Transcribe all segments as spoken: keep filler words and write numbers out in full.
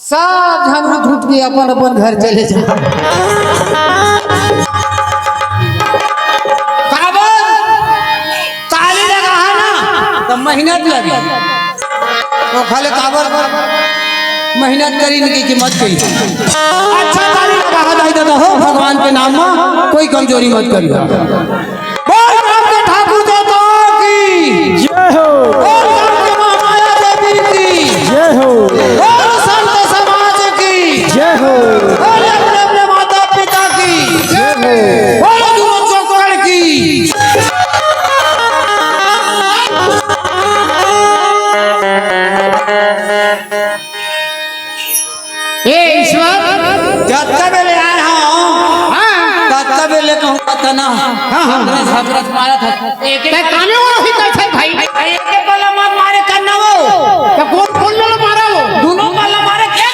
सब झन उठ उठ के अपन अपन घर चले जा। काबर? ताली लगा है ना, तो मेहनत लगी। तो खाले काबर मेहनत करी, इनकी कीमत कही। अच्छा ताली लगा है दाई दादा हो, भगवान के नाम में कोई कमजोरी मत करियो। बोल राम के ठाकुर देवता की जय हो। बोल राम के महामाया देवी की जय हो। बोल संत समाज की जय हो। बोल अपने अपने माता पिता की जय हो। बोल दोनों चौकड़ की। ए ईश्वर, जब तक ले आए हो, हाँ। तब तक ले कहूँ पता ना। हाँ, हाँ। हमरे सब रस मारा था। एक एक ते काने वाला ही कैसे भाई? एक एक वाला मत मारे करना वो। तो कौन कौन वाला मारा वो? दोनों वाला मारे क्या?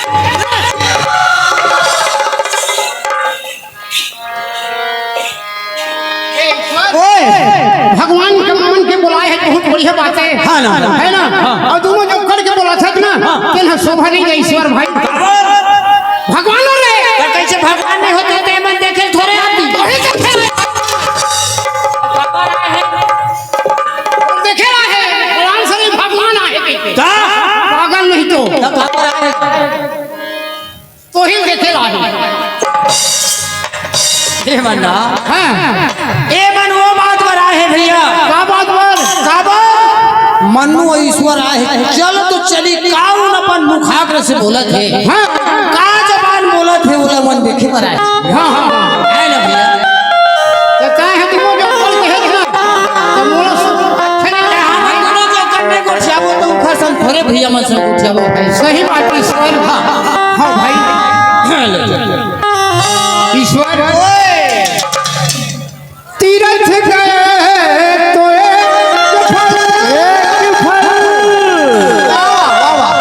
ए ईश्वर, ओए। भगवान के मन के बुलाए है, बहुत बढ़िया बात है। हाँ ना, हाँ। है ना? हाँ। और दोनों जो करके बोला था ना, हाँ। तेन शोभा नहीं गई ईश्वर भाई। भगवान हो रे। तो कैसे भगवान नहीं होते, ते मन देखे थोड़े आती। वही देखे रहे। देखे रहे, भगवान सभी भगवान आए। का? पागल नहीं तो। तो पागल आए। तो ही देखे रहे। ए मन ना। हाँ। ए मन वो बात बर आए हे भैया। का बात बर? काबर? मनु ईश्वर आए हे। चल तो चली, का उन अपन मुखाग्र से बोलत हे। हाँ। का जबान बोलत हे, ओला मन देखे बर आए। हाँ, हाँ, हाँ। है ना भैया? तो चाहे तुमको जो बोल के है ना, तो बोलो सुन। फिर क्या? हम दोनों जो करने को चाहो तो उखर सन थोड़े भैया मन से उठ जाओ भाई। सही बात है, सर। हाँ, हाँ, हाँ भाई। हाँ, ले चल। ईश्वर ओए! तीरथ गए तो एक फल, एक फल। वाह, वाह, वाह।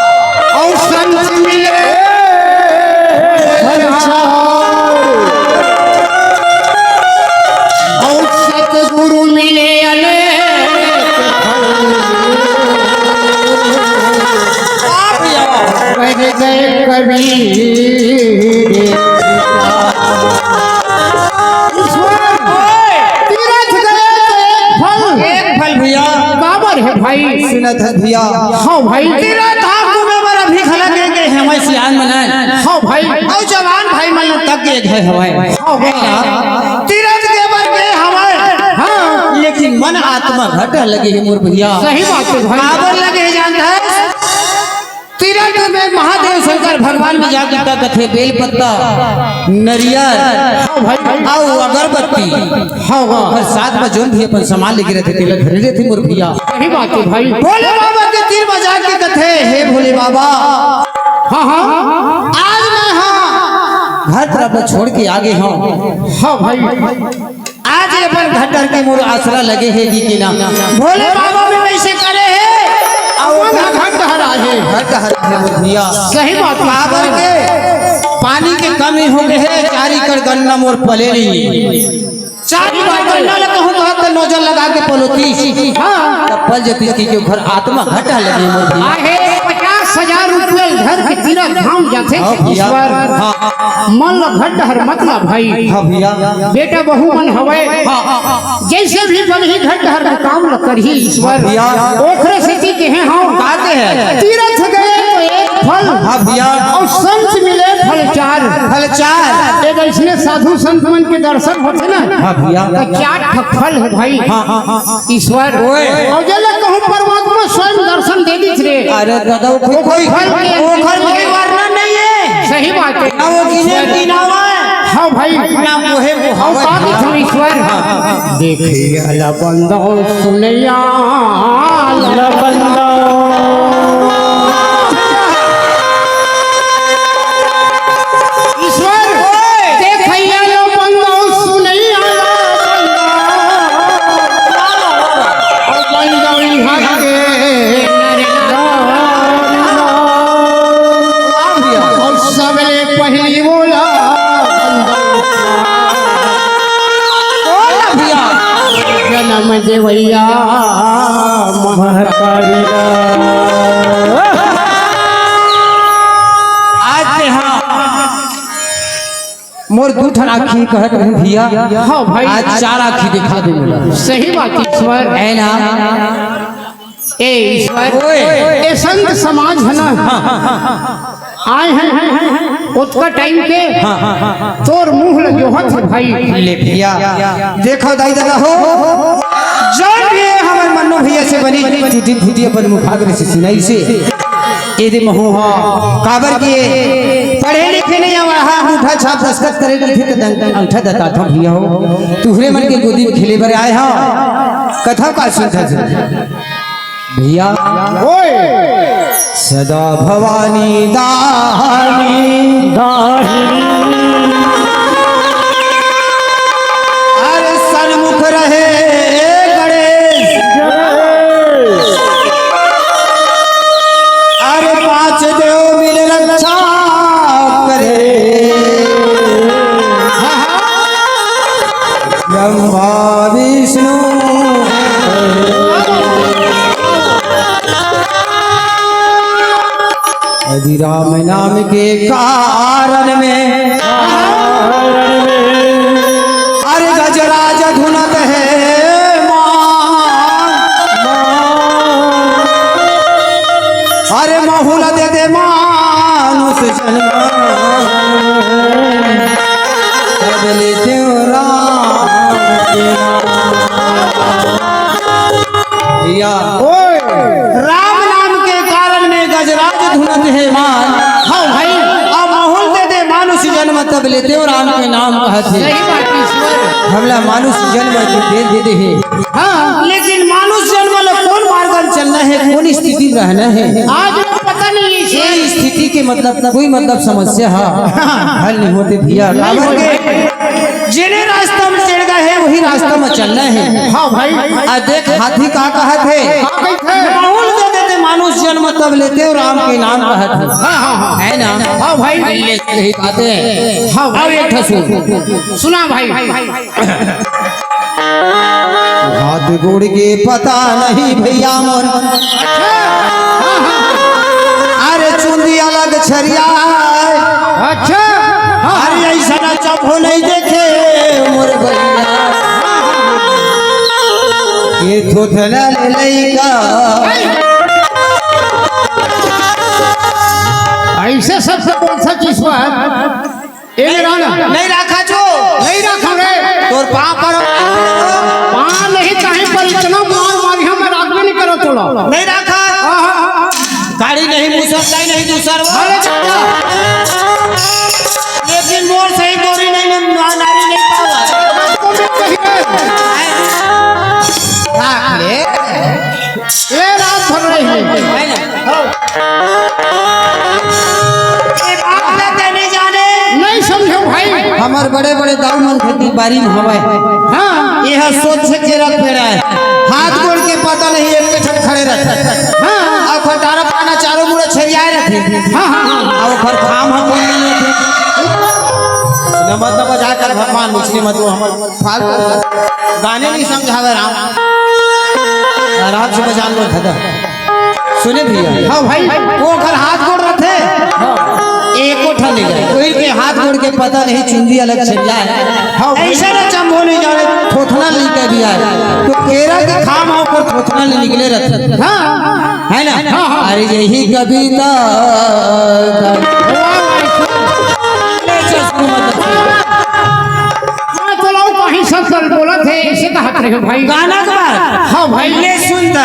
और संत मिले फल चार। और सतगुरु मिले अनेक फल। वाह भैया, वाह। कह गए कबीर। ईश्वर, तीरथ गए तो एक फल। एक फल भैया। काबर है भाई? सुनत है भैया। हाँ भाई। तीरथ धाम घूमे बर अभी घला गए, गए हवय सियान मन। हाँ भाई। अउ जवान भाई मन तक गए, गए हवय। हाँ भैया। तीरथ के बर गए हवय। हाँ। लेकिन मन आत्मा घट लगे हे मोर भैया। सही बात है भाई। काबर लगे हे जानत है? तीरथ में महादेव शंकर भगवान में जाके का कथे, बेल पत्ता, नरियर, हाँ भाई। अउ अगरबत्ती, हाँ, हाँ। अउ साथ में जोन भी अपन सामान लेके रहिथे, तेला धरे रहिथे मोर भैया। सही बात है भाई। भोले बाबा के तीर में जाके कथे, हे भोले बाबा, हाँ, हाँ। आज मैं, हाँ, घर तरफ छोड़ के आ गए हँव। हाँ भाई। आज ये अपन घर डहर के मोर आसरा लगे हे जी के ना। भोले बाबा में वैसे करे हे। अउ अपन घर डहर आए हे। घर डहर आए हे मोर भैया। सही बात है। काबर के पानी के कमी हो गए हे, चार एकड़ गन्ना मोर पले नहीं। चार एकड़ गन्ना ल कहूँ कहा त नोजल लगा के पलोती। हाँ। तब पल जतीस की के घर आत्मा घटा लगे मोर भैया। आहे पचास हजार रुपया घर के तीरथ धाम जाथे हाँ भैया। ईश्वर। हाँ। मन ल घट हर मत ला भाई। हाँ भैया। बेटा बहू मन हवय। हाँ, हाँ, हाँ, हाँ। जैसे भी बनही घर डहर के काम ल करही ईश्वर। भैया। ओखरे सेती केहे हँव। का केहे? तीरथ गए तो एक फल। हाँ भैया। अउ संत मिले फल चार। फल चार। एक अइसने साधु संत मन के दर्शन होथे ना। हाँ भैया। तो चार ठक फल हे भाई। हाँ, हाँ, हाँ, हाँ। ईश्वर। ओए। अउ जेला कहूँ परमात्मा स्वयं दर्शन दे दिस रे। अरे दादा, वो कोई, कोई, फल नहीं है। वो फल कोई वर्णन नहीं है। सही बात है। ना वो गिने गिनावा है। हाँ भाई। ना मोहे अउ मोहावा। का दिस रे ईश्वर? हाँ, हाँ, हाँ। देखिया ला बंदो सुनैया ला बंदो। ईश्वर, देखैया लो बंदो, सुनैया लो बंदो। ओ बंदो इहाँ के नर नारी। और सबले पहली बोला बंदो। बोला भैया। जनम देवैया महतारी ला। आज मोर दू ठन आँखी कहत रहे भैया, हाँ भाई। आज चार आँखी दिखा दे मोला। सही बात ईश्वर। है ना? ए ईश्वर, ओए। ए संत समाज है ना, आए हैं ओतका टाइम के, हाँ, हाँ, हाँ, हाँ। तोर मुँह ल जोहत हे भाई। ले भैया, देखो दाई ददा हो, जौन भी हमर मन्नू भैया से बनी टूटी फूटी अपन मुखाग्र से सुनाई से, एदे महू हा, काबर के पढ़े लिखे नहीं हवय, हा अंगूठा छाप दस्तखत करे के फिर अंगूठा दताथव भैया हो, तुहरे मन के गोदी में खेले बर आए हा, कथा का सुनता भैया। ओए। सदा भवानी दाहिनी। दाहिनी। अरे सन्मुख रहे गणेश। गणेश। अरे पांच देव मिल रक्षा करे। ब्रह्मा विष्णु। यदि राम नाम के कारण में अरे गजराज धुनत हे मान, अरे महुल दे दे मानुष जन्म। बदले देव राम के नाम। भैया, ओए। राम नाम के कारण में गजराज धुनत हे मान। हाँ भाई। अब महुल दे दे मानुष जन्म तब ले देव राम के नाम कहत हे। सही बात ईश्वर। हमला मानुष जन्म तू दे दे दे हे। हाँ। लेकिन मानुष जन्म ला कौन मार्ग में चलना हे, कौन स्थिति में रहना हे? आज पता नहीं है ये स्थिति के मतलब कोई मतलब समस्या हा हल नहीं होते भैया। नहीं काबर होते। के जेने रास्ता में चढ़ गए हे वही रास्ता में चलना हे। हाँ भाई। आ देख हाथी का कहत हे। हाँ भाई। माहुल दे देते मानुष जन्म तब लेते हो राम के नाम कहत हे। हाँ, हाँ, हाँ। है ना? हाँ भाई। ले सही बात हे। हाँ भाई। अब एक ठो सुन। सुना भाई। हाथ गोड़ के पता नहीं भैया मोर। अरे चुंदी अलग छरिया। अच्छा। अरे ऐसा ना चपो नहीं देखे मोर भैया। ये थोथना ले लइका। ऐसे सबसे बोल सकिस बा। ए मेरा ना। नहीं रखा जो। नहीं रखा रे। तोर पाँव पर। पाँव नहीं कहीं पर इतना मार मारी हम राखबे नहीं करो तोला। नहीं रखा। हाँ, हाँ, हाँ, हाँ। गाड़ी नहीं मुसर, नहीं, नहीं दूसर वो। अरे चाचा। लेकिन मोर सही गोरी नहीं, नहीं, ना-, नारी नहीं पावा। तो मैं कही रे। राख ले। ए रात भर रही। है ना? हो। ये बात ना तेने जाने। नहीं समझो भाई। हमर बड़े-बड़े दाऊ मन खेती बारी में हवय। हाँ। ये ह सोच के रख बेरा है। हाथ गोड़ के पता नहीं, एक ठन खड़े रखे। हाँ। अउ खटारा पाना चारों मुड़ा छरियाए रखे। हाँ, हाँ, हाँ। अउ ओखर खाम ह कोई नहीं होथे। नमत न बजा कर भगवान मुझसे मत वो हमर फालतू गाने नहीं समझावे राम। आराम से बजान लो दादा। सुने भैया। हाँ भाई। वो ओकर हाथ गोड़ रथे। हाँ। एको ठन नहीं जाए। कोई के हाथ गोड़ के पता नहीं, चुंदी अलग छरिया है। हाँ भाई। ऐसे ना चंभो नहीं जाने, थोथना नहीं कह दिया है। तो केरा के खाम हो पर थोथना नहीं निकले रथे। हाँ। है ना? हाँ, हाँ। अरे यही कविता। वाह, वाह। ले चल शुरू मत कर। हाँ, चलो, कहीं सब कल बोलत हे, ऐसे कहत रहे हो भाई। गाना के बाद? हाँ भाई। ले सुन त।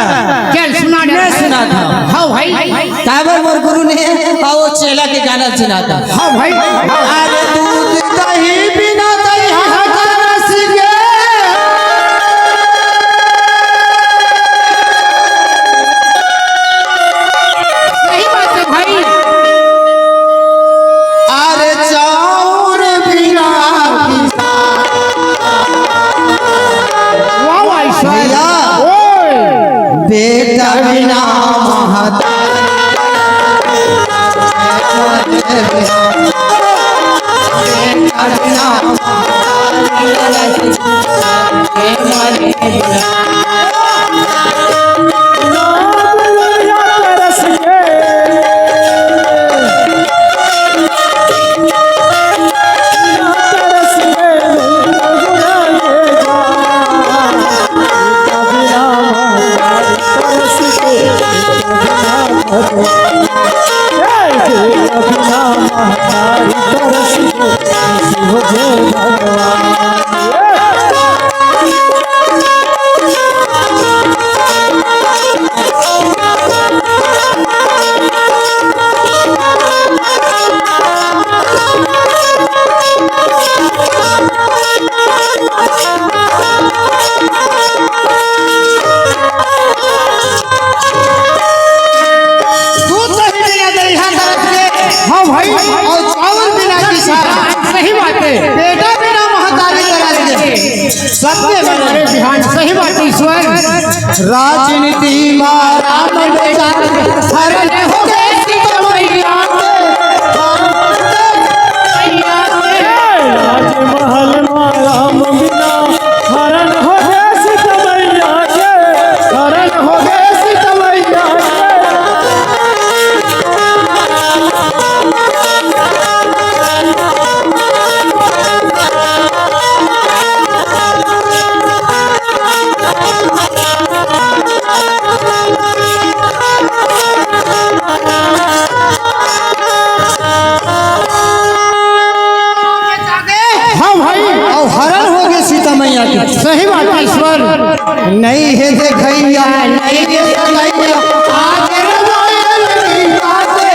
क्या सुना दे? ले सुना था। हाँ भाई। काबर मोर गुरु ने आओ चेला के गाना सुना था। हाँ भाई। अरे दूध दही बिना दही हमारा सिंगे। सही बात है भाई। अरे चाउर बिना किसान। वाह भाई साहब। भैया। ओए। बेटा बिना महतारी। बेटा बिना महतारी। राजनीति मा राम विचार, हरण हो गे सीता मैया के। राजमहल मा राम बिना, हरण हो गे सीता मैया के, हरण हो गे सीता मैया के। हाँ भाई, अउ हरण हो गे सीता मैया के। सही बात, ईश्वर। नइ हे देखइया, नइ हे देखइया, आज रमायन की बात है।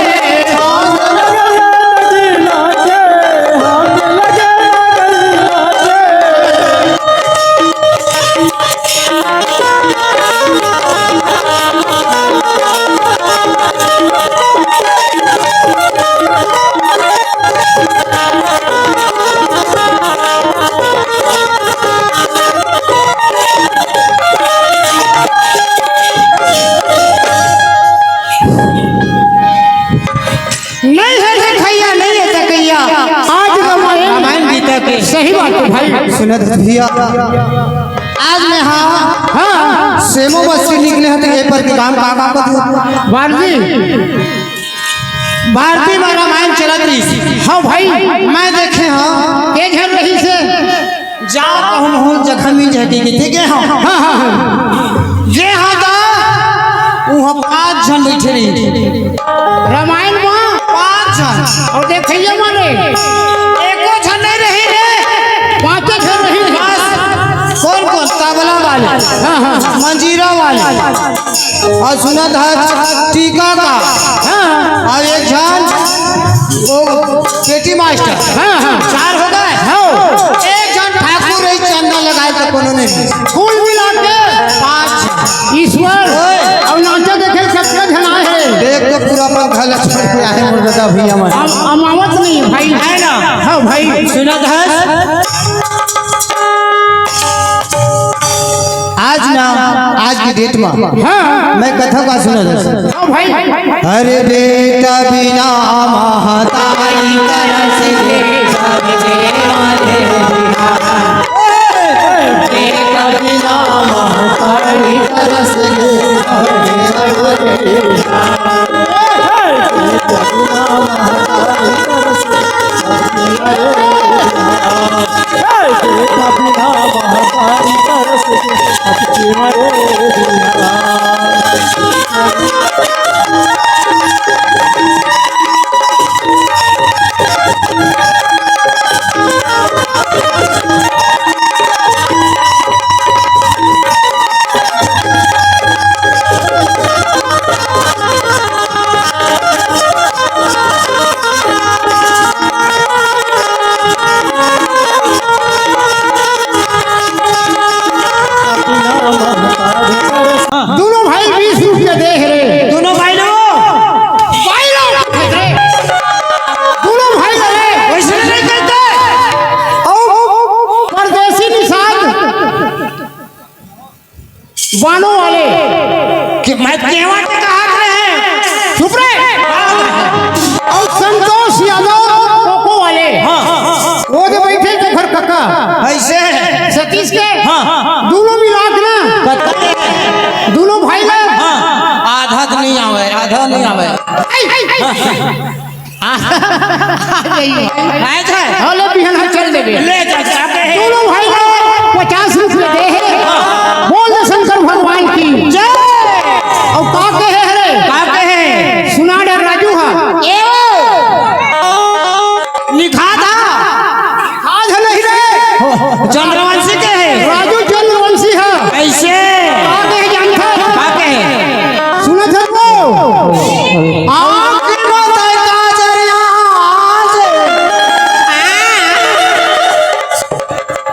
नइ हे देखइया, नइ हे देखइया। आज रमायन, रामायण गीता के। सही बात है भाई। सुनत भैया, आज मैं हाँ, हाँ। सेमो बस्ती निकले हँव त ए पर के काम का, का बतू? भारती, भारती मा रामायण चलत रहिस। हाँ भाई। मैं देखे हँव, के झन रहिस हे? जा कहूँ, हूँ जखमी झटी के, ठीक है? हाँ, हाँ, हाँ। ये हाँ ता, उहाँ पाँच झन बइठे रहिस। रामायण मा? पाँच झन। अउ देखइया माने? एको झन नइ रहिस रे। पाँचे झन रहिस। बस। कोन कोन? तबला वाले, हाँ, हाँ। मंजीरा वाले, अउ सुनत हस टीका का, हाँ। अउ एक झन वो पेटी मास्टर। हाँ, हाँ। चार हो गे। हाँ। एक झन ठाकुर रहिस, चंदा लगाय त कोनो नइ। कुल मिला के पाँच। ईश्वर, ओए। अउ नाचा देखे कतका झन आए हे। देख तो पूरा अपन घर ला छोड़ के आए हे मोर दादा भैया मन। हम, हम आवत नइ हे भाई। है ना? हाँ भाई। सुनत हस? आज ना, आज के डेट मा हाँ। मैं कथा का सुनत हस। हाँ भाई। अरे बेटा बिना महतारी तरस के, बेटा बिना महतारी तरस के, दूनों भाई बीस रुपया दे हे रे। दूनों भाई लो। भाई लो। दूनों भाई लो रे। वइसे नइ करते। अउ परदेसी निषाद बानो वाले। कि मैं केवा के कहा रहे हैं? चुप रे। अउ संतोष यादव कोको वाले। हाँ, हाँ, हाँ। वो जो बइठे थे घर कक्का। अइसे? सतीश के? हाँ, हाँ, हाँ। दूनों मिला के ना। कत्ता? दूनों भाई ना। हाँ, आधा तो नइ आवे, आधा नइ आवे। आई, आई, आई। हाँ। आ जाइए। आए थे? हाँ, ले बिहान हम चल देबे। ले जा, जाके है। दूनों भाई ला पचास रुपया दे हे। बोल दे शंकर भगवान की। जय। अउ का कहे हे रे? का कहे? सुना डर राजू हा। ए ओ। लिखा था। आज नहीं रे। चंद्रवंशी के हे। राजू चंद्रवंशी हा। अइसे। का कहे जानत हस? का कहे? सुनत हस वो? आँख मा तय काजर आज।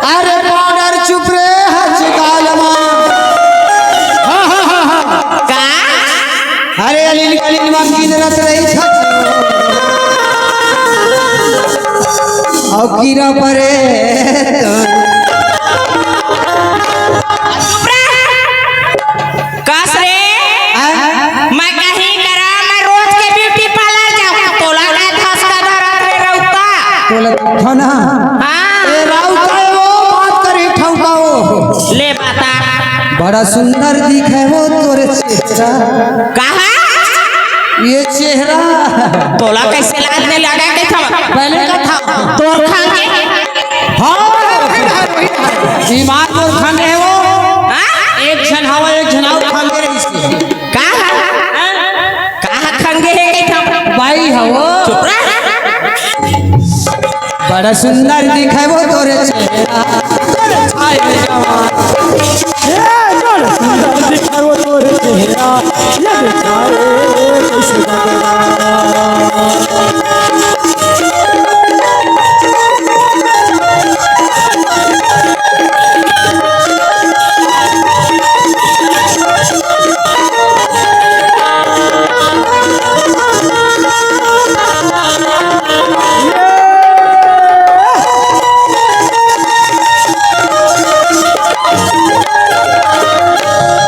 अरे पाउडर चुप रे हज गाल मा। हाँ, हाँ, हाँ, हाँ। का? अरे अलिन गलिन मा गिनरत रहिथे। अउ कीरा परे तो। चुप रे। बड़ा सुंदर दिखे हो तोरे चेहरा। कहा? ये चेहरा। तोला कैसे लाज नहीं लगा के था? पहले का था। तोर खंगे। हाँ। ईमान तोर खंगे है वो। हाँ? एक झन हवा, एक झन आउर खंगे रहिस। कहा? कहा खंगे है के था? बाई हवो। चुप रह। बड़ा सुंदर दिखे वो तोरे चेहरा। तोरे छाए जवान। ए, बड़ा सुंदर दिखे वो तोरे चेहरा। ये दिखाए कैसे भगवान।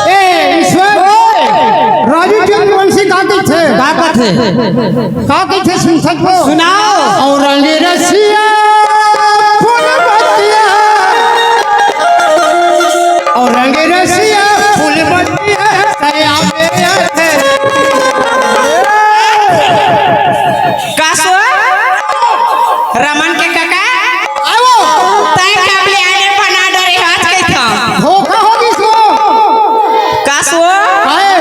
ए, ईश्वर, राजू चंद्रवंशी का कथे? का कथे? का कथे सुन सकबो? सुनाओ। और रंग रसिया फूल बतिया, और रंग रसिया फूल बतिया, कया पे आथे। का सो? रमन के काका? आओ। तैं कब ले आने बना डरे हाथ के था? धोखा हो गई सो। का सो? काहे?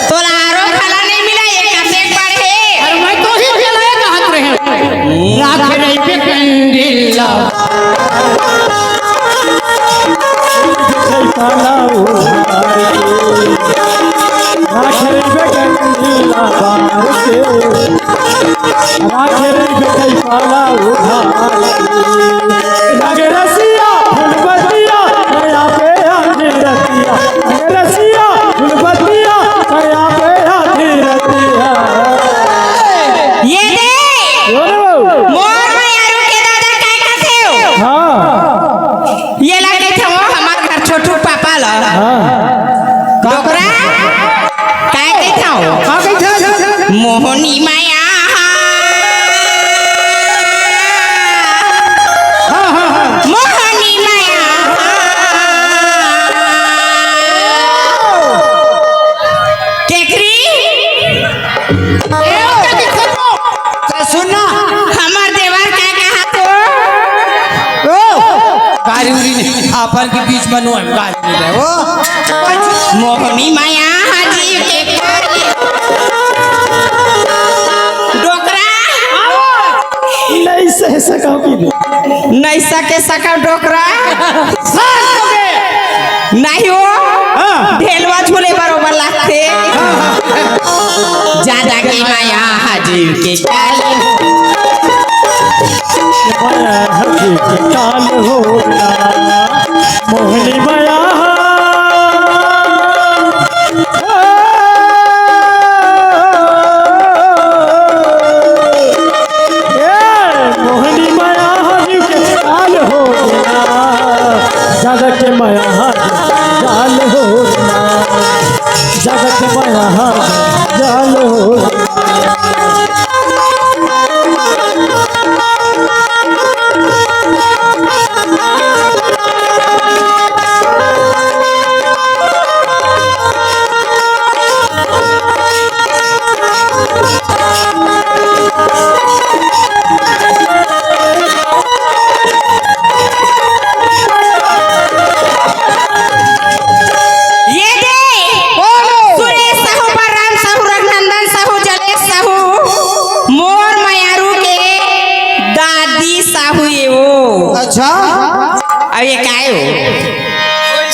तोला आरो खाला नहीं मिला, ये कैसे पढ़े? अरे मैं तो ही चलाए कहत रहे। राख रही पे कंडीला। काला उधार के। राख रही पे कंडीला बार के। राखे रे गई पाला उधार। लगे रसिया फुलबतिया, मया पे आधी रतिया। लगे रसिया फुलबतिया, मया पे आधी रतिया। ये दे। बोलो। मोर मयारू के दादा काय कथे हो? हाँ। ये ला कथे हो हमार घर छोटू पापा ला। हाँ। डोकरा? काय कहिथव? का कहिथव? मोहनी माया। हाँ, हाँ, हाँ। मोहनी माया। केकरी? ए, ओ, का कहिथव? का सुन ना। हमर देवर का कहा तो? ओ, गारी उरी नहीं, अपन के बीच में नो हम गारी नहीं दे। ओ, मोहनी माया हाजी के काली। डोकरा। नहीं सह सका भी नहीं। नहीं सके सका डोकरा। नहीं हो। हाँ। ढेलवा झूले बरोबर लागथे। हाँ, हाँ। ज्यादा के माया हाजी के काली। माया हजी के काल होला, मोहनी माया। ए, मोहनी माया हजी के काल होला, जगत माया हजी काल होला, जगत माया हजी काल होला। ये दे। बोलो। सुरेश साहू, बलराम साहू, रघुनंदन साहू, जलेश साहू, मोर मयारू के दादी साहू ये वो। अच्छा। अब ये काय हो?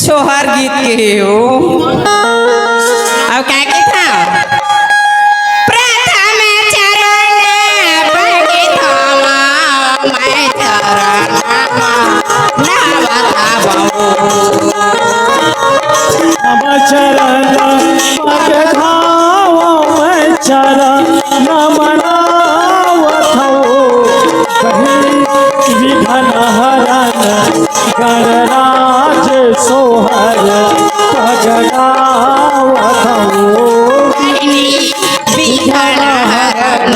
छोहर गीत के हो। अब काय के था? प्रथम चरण पग धामा मैं चरण नवत भवो। नव चरण पग धावा मैं चरण मनावत हूँ। कहीं विघ्न हरण गणराज सोहर पग गावत हूँ। विघ्न हरण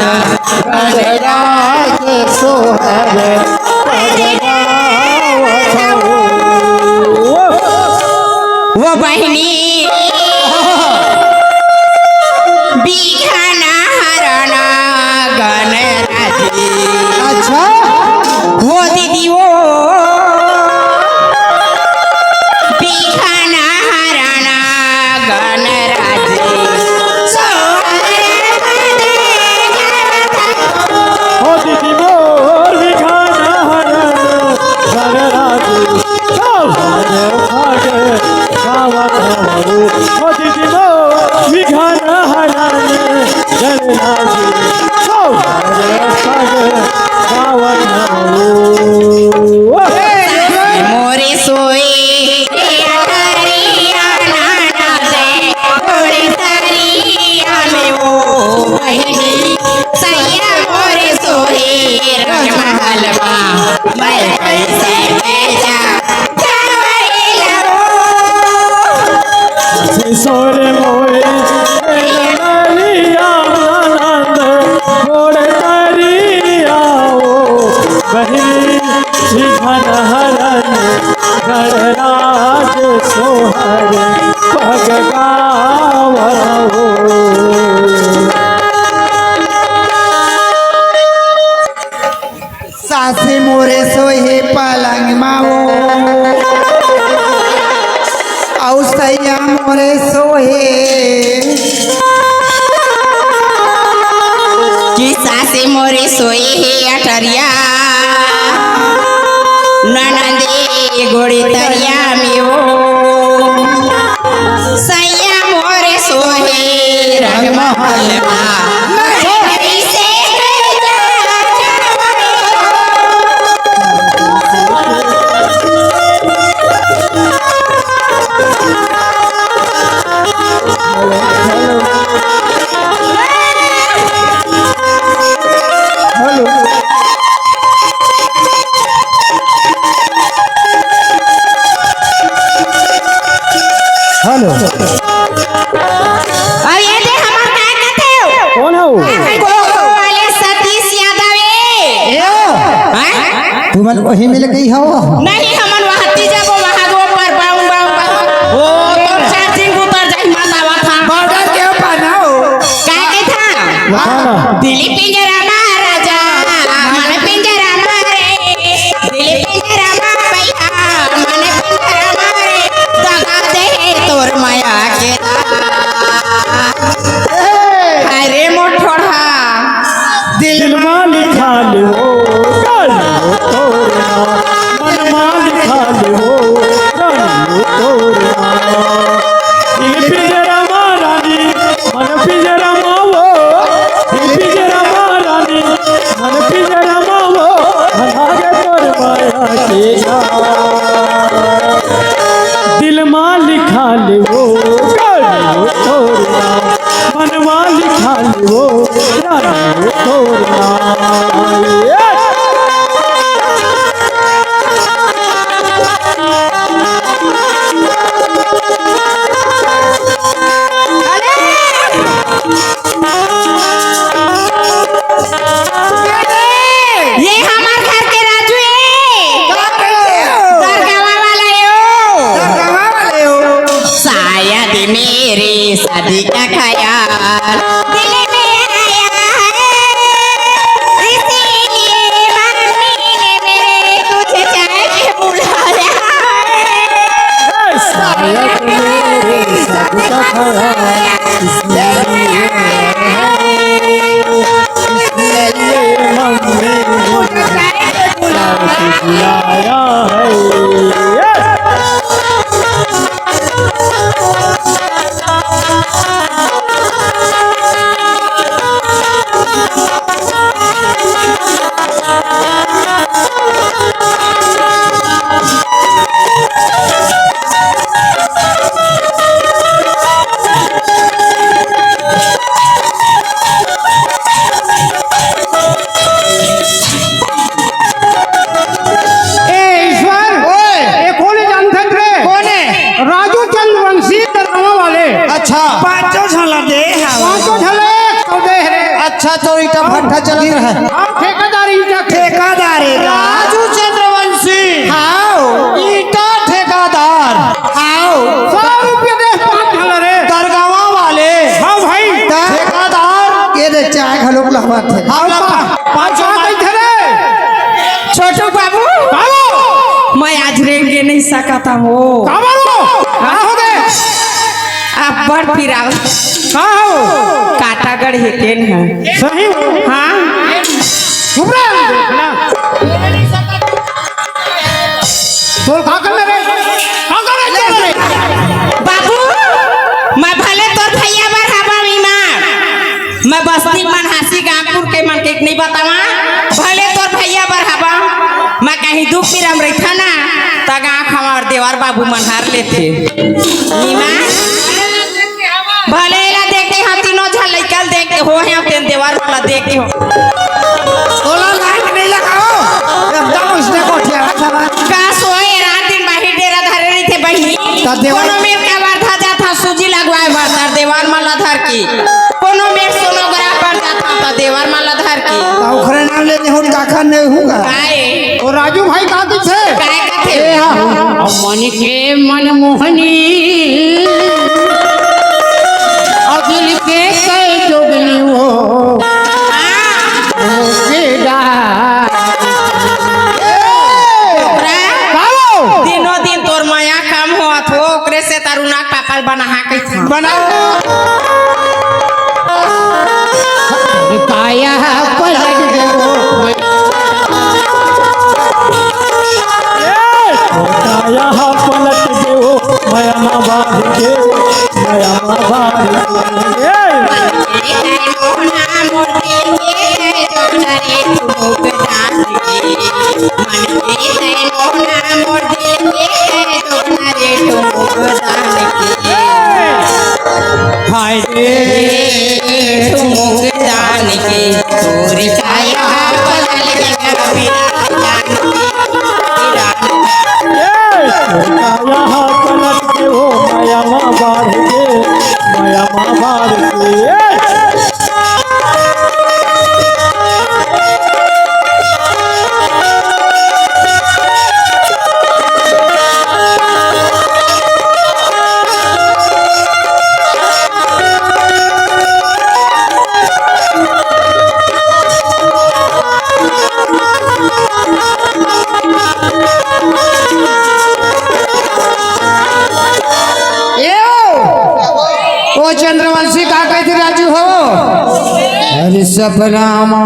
गणराज सोहर पग गावत हूँ। वो बहिनी, बिघन हरन गणराज। अच्छा। हो दीदी हो, बिघन हरन गणराज। सोहर हो दीदी मोर बिघन हरन गणराज। सोहर भाग गावत हवँ। हो दीदी मोर बिघन हरन गणराज। सोहर भाग गावत हवँ। मोरे सोए रे अटरिया ननद, मोरे तरिया में ओ बहिनी, सैया मोरे सोहे रंगमहल मा, मैं कैसे बेचा करवई लबो। सोरे मोरे नलिया आनंद, मोरे तरिया ओ बहिनी, बिघन हरन गणराज सोहर पग गावत हो। सासे मोरे सोहे पलंग मा ओ, अउ सैया मोरे सोहे। कि सासे मोरे सोहे हे अटरिया, ननदे गोड़े तरिया में ओ। सैया मोरे सोहे रंगमहल मा, मैं कैसे हेलो। हेलो। अउ ये दे हमर काय कथे हो? कोन हो? अरे गोगो वाले सतीश यादव ए। ए हो। हैं? तुमन वही मिल गई हो? नहीं, हमन वहाँ तीजा वो वहाँ दो पर बाऊ, बाऊ, बाऊ। ओ, तो चार्जिंग उतर जाई, माता वाता। बॉर्डर के ऊपर ना हो। काय के था? हाँ। दिली पिंजरा मा राजा, मन पिंजरा मा रे। दिली पिंजरा मा भैया, मन पिंजरा मा रे। दगा दे तोर माया के। अरे मोठोड़ा। दिल मा लिखा ले वो, काल वो तोर नाम। मन मा लिखा ले वो, काल वो तोर नाम। दिल पिंजरा मा रानी, मन पिंजरा मा वो। दिल पिंजरा मा रानी, मन पिंजरा मा वो। भला गे तोर माया के जाल। दिल मा लिखा ले वो, काल वो तोर नाम। मन मा लिखा ले वो, रानी वो तोर नाम। ये हमर घर के राजू ए। का कहिथे हो? दरगावा वाला ए ओ। दरगावा वाले हो। शायद मेरी शादी का ख्याल दिल में आया है, इसीलिए मम्मी ने मेरे तुझे चाय पे बुलाया है। शायद मेरी शादी का ख्याल इसलिए है, इसलिए मम्मी ने मुझे चाय पे बुलाया है। ए ईश्वर, ओए। ए कोन ए जानथस रे? कोन ए? राजू चंद्रवंशी दरगावा वाले। अच्छा। पांचों झन ला दे हवय। पांचों झन ला दे हवय रे। अच्छा, तो ईटा भट्ठा चलत रहे। हाँ, ठेकेदार ईटा के। ठेकेदार ए का? राजू चंद्रवंशी। हाँ। ईटा ठेकेदार। हाँ। सौ रुपया बात है। हाँ, पा-, पाँच का बात। कइथे रे? छोटू बाबू, बाबू। मैं आज रेंगे नहीं सकता हूँ। का बाबू? का हो गे? अब्बड़ पिराव। का हो? काटागढ़ हे तेन ह। सही हो? हाँ। चुप रह, देखना। तोर का करना रे? का करना रे? बाबू, मैं भले तोर भैया बर हवं इमा। मैं बस्ती मनहासी गांवपुर के मन के नहीं बतावा, भले तोर भैया बर हवं, मैं कहीं दुख पीरा म रहिथंव ना, त गांव हमार देवर बाबू मन हर लेथे। इमा, भले एला देखे हंव, तीनों झन लइका ल देखे हों, तेन देवर वाला देखे हों। ओला लाइट नहीं लगाओ, एकदम उसने को ठेला खवा। का सोए रात दिन बाहिर डेरा धरे रहिथे बहिनी। त देवर कोनो मेर का वर्धा जात हंव सूजी लगवाए बर, त देवर मन ला धर के। कोनो मेर सोनोग्राफ बर जात हंव, त देवर मन ला धर के। त ओखरे नाम ले लेहूं, काखर नहीं हूं गा। काय? ओ राजू भाई का कइथे? काय कथे? ए हा, मन के मनमोहनी। अउ दिल के कई जोगनी वो। हाँ। हो के गा। छोकरा, बाबू। दिनों दिन तोर मया कम होत हो, ओकरे से तरुणा पापा ल बनाहा कइथंव। बनाओ। काया पलट देवो। काया पलट देवो, मया मा बाढ़ के, मया मा बाढ़ के। हाय रे, ठुमुक जान के तोर काया बदल गया मेरा जान। ए, काया पलट के ओ मया मा बाढ़ के, मया मा बाढ़ के। ए। ए ओ, ओ चंद्रवंशी का कहिथे राजू हो? अरे सपना मा,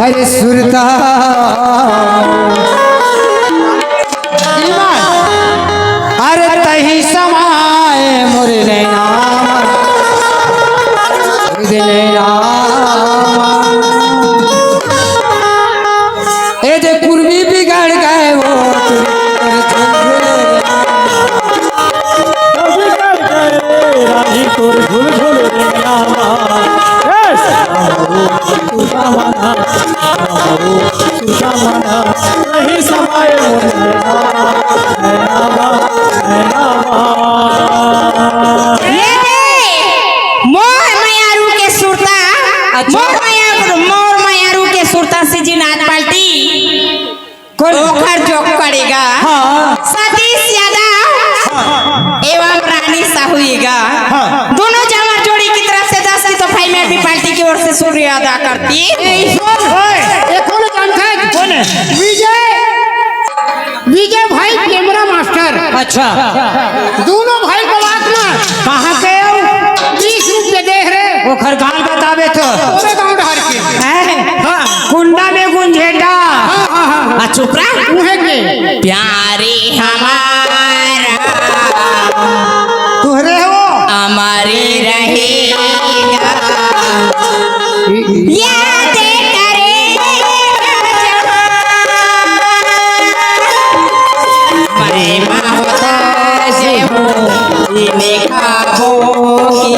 अरे सुरता, अरे तही समाए मोर नैना, मोर नैना। ए दे कुर्मी बिगड़ गए वो, बिगड़ गए रानी तोर झुलझुल नैना। यस। तू जमाना, तू जमाना, नहीं समाए मोर नैना, नैना, नैना। ये दे, मोर मयारू के सुरता, अच्छा। मोर मया-, मोर मयारू के सुरता सीजी नाच पार्टी। कौन? ओखर जोक करेगा। हाँ। सतीश यादव हाँ। एवं रानी साहू ईगा। हाँ। दोनों जमर जोड़ी की तरफ से दस की तोहफा मैं भी पार्टी की ओर से शुक्रिया अदा करती। ए, ईश्वर, ओए। ये कौन जानता है? कौन है? विजय, विजय भाई कैमरा मास्टर। अच्छा। दोनों भाई को बात ना। कहाँ के हो? बीस रुपये दे रे। ओखर गाल बतावे तो। पूरे गांव डहर के। हैं? हाँ। कुंडा में गुंजेटा। हाँ, हाँ, हाँ, हाँ। आ, चुप रह। उहे के। प्यारे हमारा तुहरे हो। अमर रहेगा। याद करेगा जहां। मैं मोहताज हूँ इन ख्वाबों की,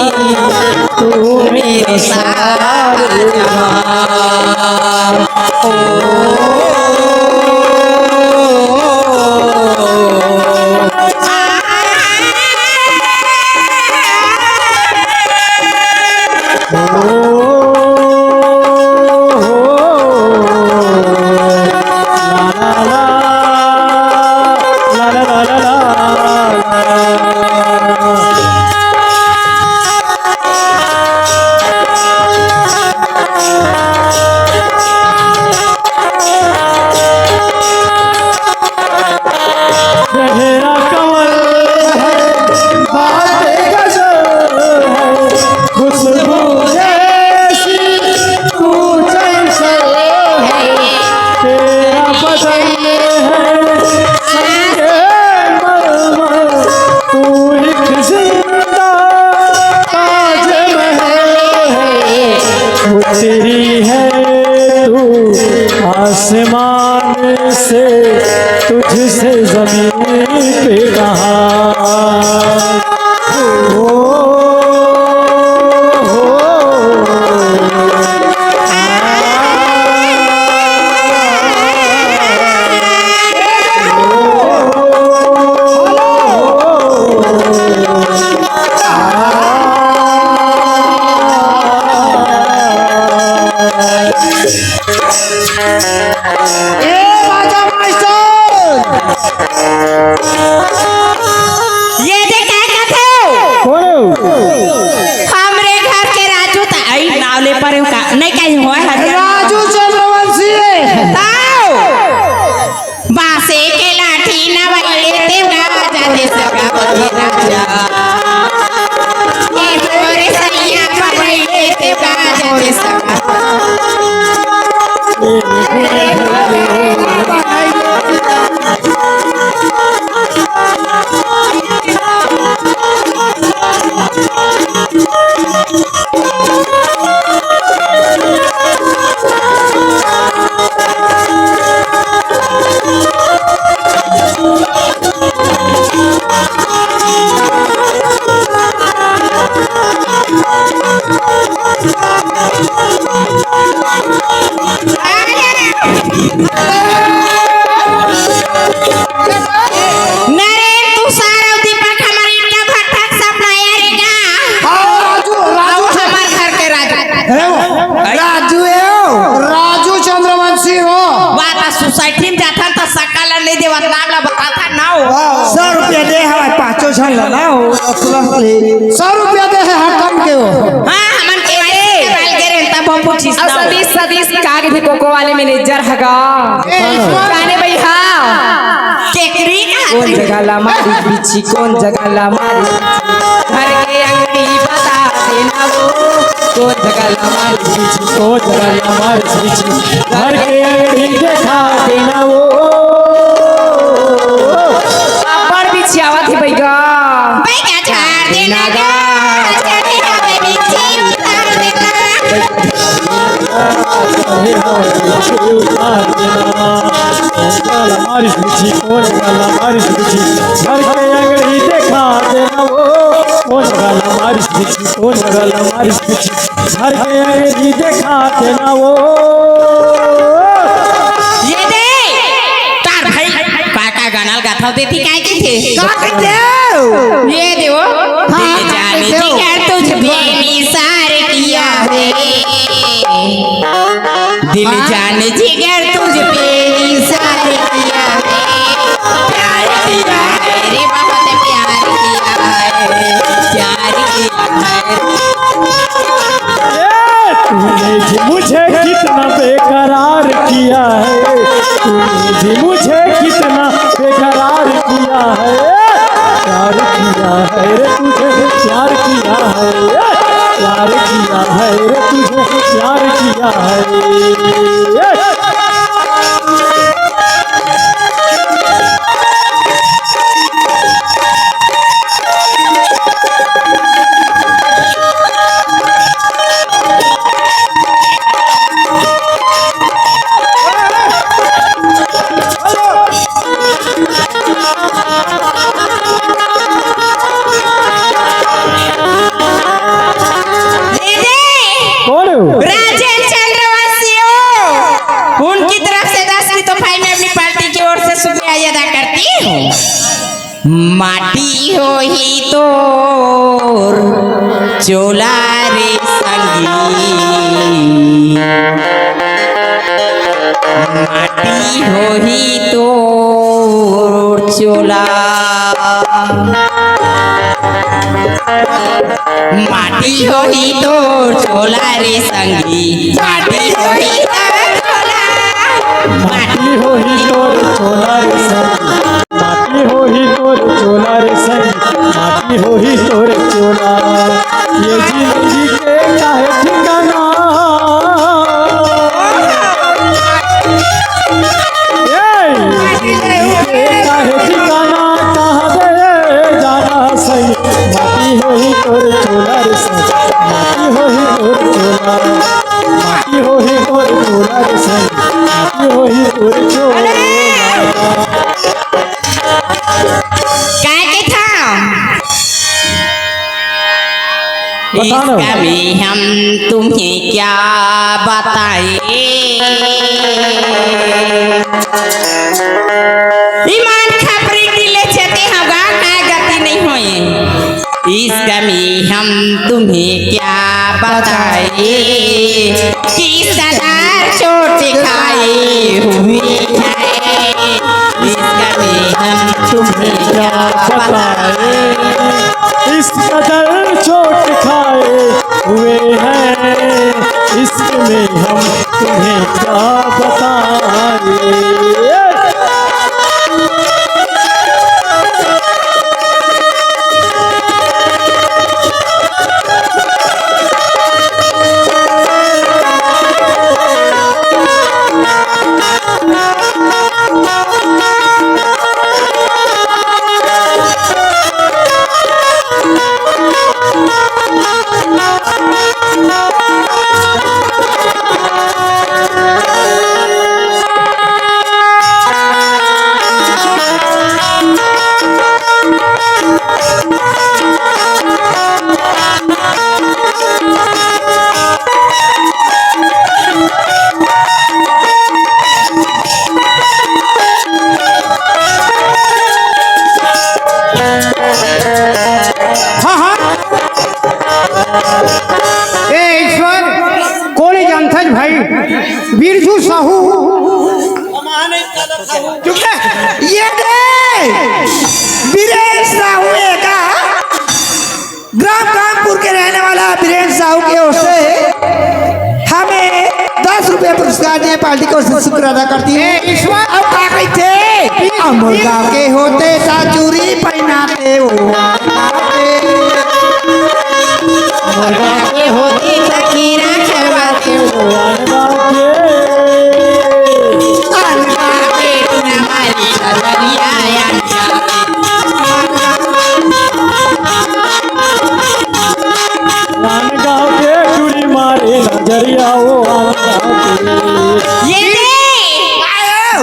तू मेरे साथ रहा। ओ, ओ, ओ, ओ, ओ। नरेन, तुषार अउ दीपक हमर ईंटा भट्ठा के सप्लायर हे गा। हाँ, राजू, राजू। अउ हमर घर के राजू। हे वो, राजू हे वो, राजू चंद्रवंशी हो। बात सोसाइटी में जाथन त सकल नहीं देवत, नाम ला बताथन ना हो। हाँ। सौ रुपया दे हवय, पाँचों झन ला ना हो। सौ रुपया दे हे, हाँ, कम के हो। हाँ, हमन के वाई के बाल के रेंता बम पूछिस ना हो। सतीश, सतीश, का कथे, कोको वाले मैनेजर हगा। ए, ईश्वर। काने भैया। केकरी का कोन जगह ला मारी बिच्छी, कोन जगह ला मारी बिच्छी? घर के अंगड़ी बता देना वो। कोन जगह ला मारी बिच्छी, कोन जगह ला मारी बिच्छी? घर के अंगड़ी देखा देना वो। अब्बड़ बिच्छी आवत हे बैगा। बैगा झाड़ देना गा। चढ़े हवे बिच्छी उतार देना। मारिस बिच्छी, कोन वाला मारिस बिच्छी, घर के अंगड़ी देखा देना वो। कोन वाला मारिस बिच्छी, कोन वाला मारिस बिच्छी, घर के अंगड़ी देखा देना वो। ये दे, तार भाई, का, का गाना ल गाथव देती काय के थे? का कथे? ये देवो। हाँ, दिल जाने जिगर तुझ पे निसार किया है। दिल जाने जिगर तुझ पे निसार किया है। प्यार किया है रे, बहुत प्यार किया है। प्यार किया है। तूने भी मुझे कितना बेकरार किया है, तूने भी मुझे कितना बेकरार किया है। प्यार किया है रे तुझे, प्यार किया है, प्यार किया है रे तुझे, प्यार किया है। दीदी, कौन हो? राजेंद्र चंद्रवंशी हो। उनकी तरफ से दस की तोहफा मैं अपनी पार्टी की ओर से शुक्रिया अदा करती हूँ। माटी होही तोर चोला रे संगी, माटी होही तोर चोला। माटी होही तोर चोला रे संगी, माटी होही तोर चोला। माटी होही तोर चोला रे संगी, माटी होही तोर चोला रे संगी, माटी होही तोर चोला। ये जिंदगी के काहे ठिकाना, ए, ये जिंदगी के काहे ठिकाना, कहाँ दे जाना सही। माटी होही तोर चोला रे संगी, माटी होही तोर चोला, माटी होही तोर चोला रे संगी, माटी होही तोर चोला। काय के था? बता दो। इसका भी हम तुम्हें क्या बताएं? ईमान खपरी दिले छेती हगा, काय गति नहीं होए। इसका भी हम तुम्हें क्या बताएं? किस कदर चोट खाए हुए हैं, इसका भी हम तुम्हें क्या बताएं। इस कदर चोट खाए हुए हैं, इश्क में हम तुम्हें क्या बताएं। बिरजू साहू। चुप रह। ये दे। बीरेन साहू एका ग्राम कानपुर के रहने वाला बीरेन साहू के ओर से हमें दस रुपये पुरस्कार दिए, पार्टी को शुक्र अदा करती हूँ। ए, ईश्वर। अब का कहते? अमर गाँव के होते साचुरी पहनाते हो। अमर गाँव के होते सखीरा चलवाते हो। अनका के टूना मारी नजरिया या रानगांव के टूरी मारे नजरिया ओ रानगांव के। ये दे,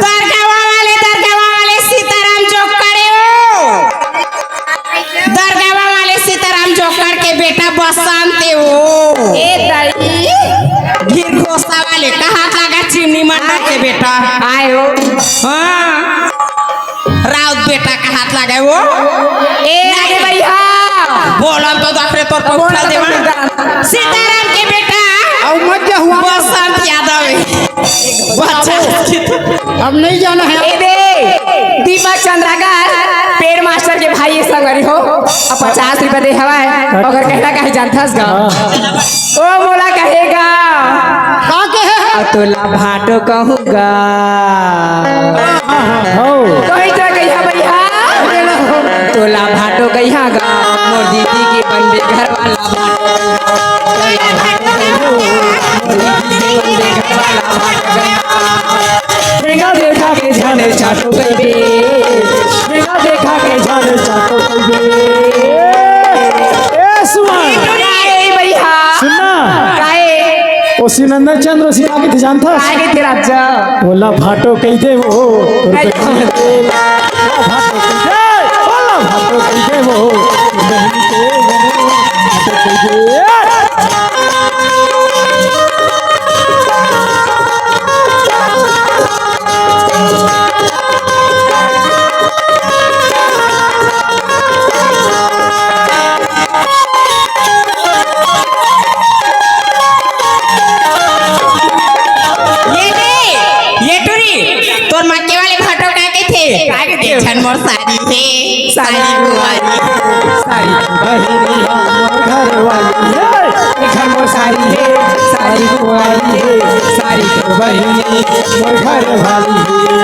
दरगावा वाले, दरगावा वाले सीताराम जोकड़े हो। दरगावा वाले सीताराम जोकड़ के बेटा बसंत हो। ए दाई। भीरघोसा वाले कहात लगा चिन्नी मंडल के बेटा। आयो। हाँ। राउत बेटा कहात लगा वो। ए आगे भैया। बोलन तो दखरे तोर को बोलन उठा तो देवा। बोलन। सीताराम के बेटा। अब मत जा हुआ। बसंत यादव है। बच्चा। अब नहीं जाना है। ए दे, दीपक चंद्राकर, पेड़ मास्टर के भाई संगरी हो, अब पचास रुपया दे हवाए, अगर कहना काहे जानथस गा। ओ मोला कहेगा। का कहे? अ तोला भाटो कहूँगा। हो। कही तो कहिया भैया। तोला भाटो कहिया गा, मोर दीदी के बनबे घर वाला भाटो। तोला भाटो कहिया गा, मोर दीदी के बनबे घर वाला भाटो। देखा देखा के जाने चाटो कहिबे, देखा देखा के जाने चाटो कहिबे। ए सुमन। ए भैया। सुनना। काहे? ओ शिवनंदन चंद्र सिंह के थे जानता? काहे के थे राजा? बोला भाटो कह दे वो। अरे। भाटो कह दे, बोला भाटो कह दे वो। बहन के भाटो कह दे। ये दे, ये टूरी, तोर मक्के वाले भाटो का कहिथे? का कहिथे? एक झन मोर सारी हे, सारी कुंवारी। सारी बहिनी हमर घर वाली हे, एक झन मोर सारी हे, सारी कुंवारी हे, सारी बहिनी मोर घर वाली हे।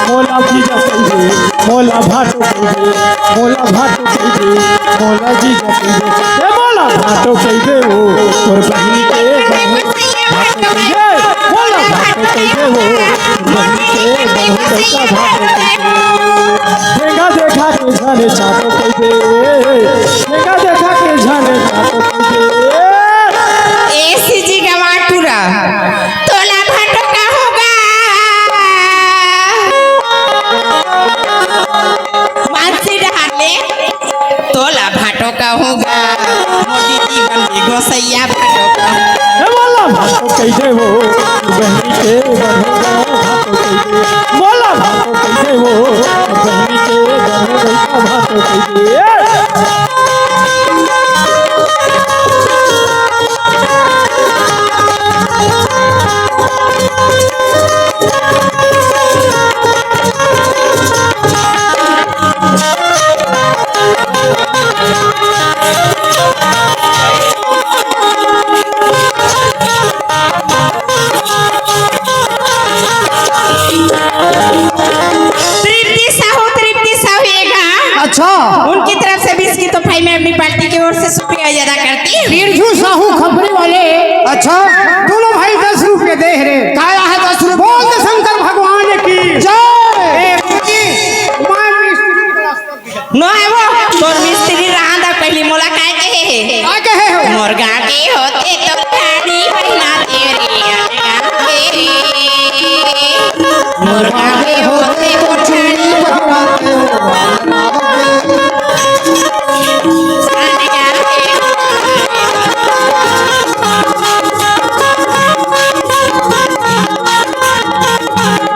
मोला जीजा कहिबे, मोला भाटो कहिबे, मोला भाटो कहिबे, मोला जीजा कहिबे, ए मोला भाटो कहिबे हो, तोर बहिनी के बहू भाटो कहिबे, मोला भाटो कहिबे हो, तोर बहिनी के बहू लइका भाटो कहिबे। देखा देखा के जाने चाटो कहिबे, देखा देखा के जाने चाटो कहिबे। ए सीजी गवा टूरा। तोला भाटो कहूँगा। मानसी डहार ले, तोला भाटो कहूँगा। मोदी जीवन में गोसैया भाटो कहूँगा। ए वाला भाटो कह दे वो, बहनी के बनूंगा भाटो कह दे। मोला भाटो कह दे वो, बहनी के बनूंगा भाटो कह दे। तृप्ति साहू, तृप्ति साहू, ये गा। अच्छा। उनकी तरफ से बीस की तोहफाई मैं अपनी पार्टी की ओर से शुक्रिया अदा करती हूँ। बिरजू साहू खपरी वाले। अच्छा। दोनों भाई दस रुपये दे रे। काय आहे दस रुपये? बोल दे शंकर भगवान की। जय। ए, मार मिस्त्री। नो है वो, तोर मिस्त्री रांधा पहली मोला काय कहे हे? काय कहे हो? मोर गाँव के होते तो खानी बहिना तेरे गाँव के रे। मोर गाँव के होते तो खानी बहिना तेरे गाँव के रे।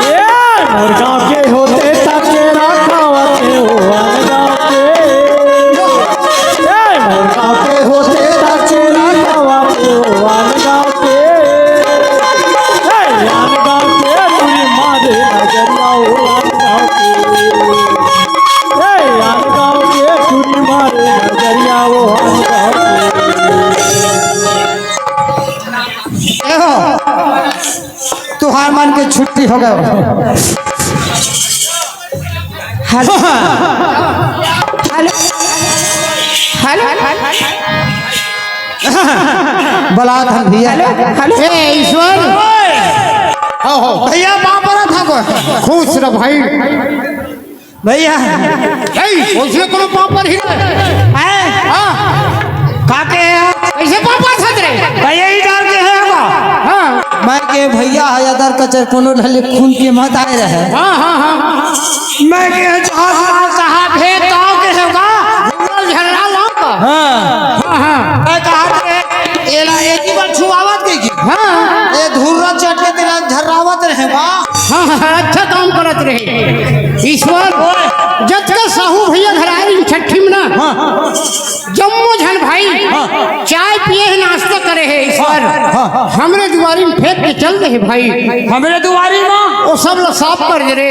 ए, मोर गाँव के होते त केरा खावते हो आन गाँव के। ए, मोर गाँव के होते त केरा खावते हो आन गाँव के। ए, आन गाँव छुट्टी हो गए। हेलो। हेलो। हेलो। बलात हन भैया। हेलो। हेलो। ए, ईश्वर। हो, हो। भैया, पाँव परत हँव। खुश रह भाई। भैया। ए, ओइसने कोनो पाँव परही रे? हैं? हाँ। का के हे? कइसे पाँव परत हस रे? भैया, ई डार के हे बा। हाँ। मैं के भैया हे अदर कचर कोनो ढले खून के मत आए रहे। हाँ, हाँ, हाँ, हाँ। मैं के जहाँ साहब हे, गाँव के हे बा। झर्रा लाऊं का? हाँ। हाँ, हाँ। मैं कहा थे, एला एक ही बार छुआवत गई। हाँ। ए धुर्रा चट के तेला झर्रावत रहे बा। हाँ, हाँ, अच्छा काम करत रहे। ईश्वर, जब तक साहू भैया घर आए रहिन छट्ठी में ना, हाँ। जम्मो झन भाई हाँ। चाय पिए हे, नाश्ता करे हे। ईश्वर, हाँ, हाँ। हमरे दुवारी में फेंक के चल दे हे भाई। हमरे दुवारी में? वो सब ला साफ कर दे रे।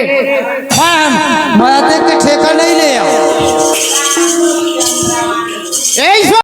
हाँ, मैं देख के ठेका नहीं ले आओ। ए ईश्वर,